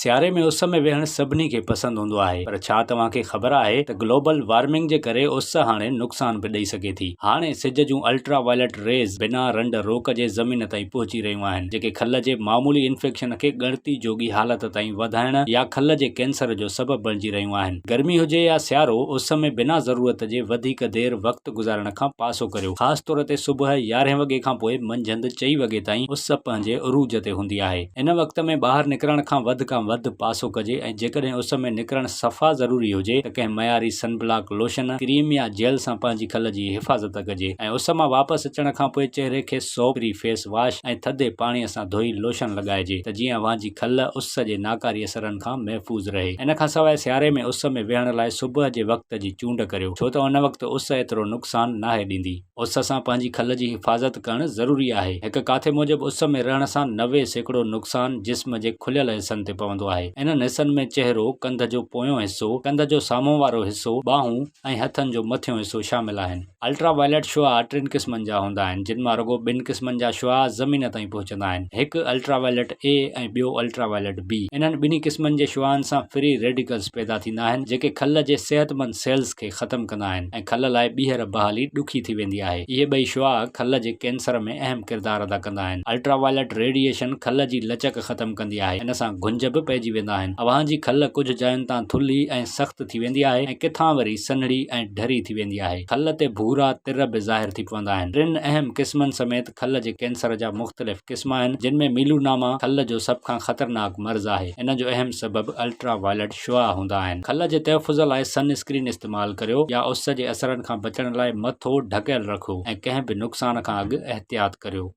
سياري ۾ اس ۾ ويهڻ سڀني کي پسند هوندو آهي پر ڇا توهان کي خبر آهي ته گلوبل وارمنگ جي ڪري اس هاڻي نقصان به ڏئي سگهي ٿي. هاڻي سج جون الٽرا وائلٽ ريز بنا رنڊ روڪ جي زمين تائين پهچي رهيون آهن جيڪي کل جي معمولي انفيڪشن کي ڳڻتي جوڳي حالت تائين وڌائڻ يا کل جي ڪينسر جو سبب بڻجي رهيون آهن. گرمي هجي يا سيارو اس ۾ بنا ضرورت جي وڌيڪ دير وقت گذارڻ کان پاسو ڪريو خاص طور تي صبح يارهين وڳي کان پوء منجهند چئي وڳي تائين اس پنهنجي عروج تي هوندي آهي. ان وقت ۾ ٻاهر نڪرڻ کان وڌ کان وڌ پاسو ڪجي ۽ جيڪڏهن اس ۾ نڪرڻ صفا ضروري هجي ته ڪنهن معياري سن بلاڪ لوشن، ڪريم يا جيل سان پنهنجي کل جي حفاظت ڪجي ۽ اس مان واپس اچڻ کان پوء چهري کي سوپ فري فيس واش ۽ ٿڌي پاڻي سان ڌوئي لوشن لڳائجي ته جيئن اوهان جي کل اس جي ناڪاري اثرن کان محفوظ رهي. ان کان سواء سياري ۾ اس ۾ ويهڻ لاء صبح جي وقت جي چونڊ ڪريو ڇو ته ان وقت اس ايترو نقصان ناهي ڏيندي. اس سان پنهنجي کل جي حفاظت ڪرڻ ضروري آهي. هڪ ڪاٿي موجب اس ۾ رهڻ سان 90% نقصان جسم جي کليل حصن تي پوندو آهي. انهن حصن ۾ چهرو، ڪنڌ جو پويون حصو، ڪنڌ جو سامهون وارو حصو، ٻانهون ۽ هٿن جو مٿيون حصو شامل آهن. الٽرا وائلٽ شعاع ٽن قسمن جا هوندا آهن، جن مان رڳو ٻن قسمن جا شعاع زمين تائين پهچندا آهن، هڪ الٽرا وائلٽ اي ۽ ٻيو الٽرا وائلٽ بي. انهن ٻنهي قسمن جي شعاعن سان فري ريڊيڪلز پيدا ٿيندا آهن، جيڪي کل جي صحتمند سيلز کي ختم ڪندا آهن ۽ کل لاء ٻيهر بحالي ڏکي ٿي ويندي آهي. اهي ٻئي شعاع کل جي ڪينسر ۾ اهم ڪردار ادا ڪندا آهن. الٽرا وائلٽ ريڊي ايشن کل جي لچڪ ختم ڪندي آهي. ان سان گهنج به پئجي ويندا آهن. اوهان جي کل ڪجهه جاين تان ٿلهي ۽ سخت ٿي ويندي آهي ۽ ڪٿان وري سنهڙي ۽ ڍري ٿي ويندي آهي. کل تي ڀورا تر به ظاهر ٿي پوندا آهن. ٽن اهم قسمن سميت کل جي ڪينسر جا مختلف قسم آهن جن ۾ ميلوناما کل جو سڀ کان خطرناڪ مرض آهي. ان جو اهم سبب الٽرا وائلٽ شعاع هوندا آهن. کل جي تحفظ لاء سن اسڪرين استعمال ڪريو يا اس جي اثرن کان بچڻ لاء مٿو ڍڪيل رکو ۽ ڪنهن به نقصان کان اڳ احتياط ڪريو.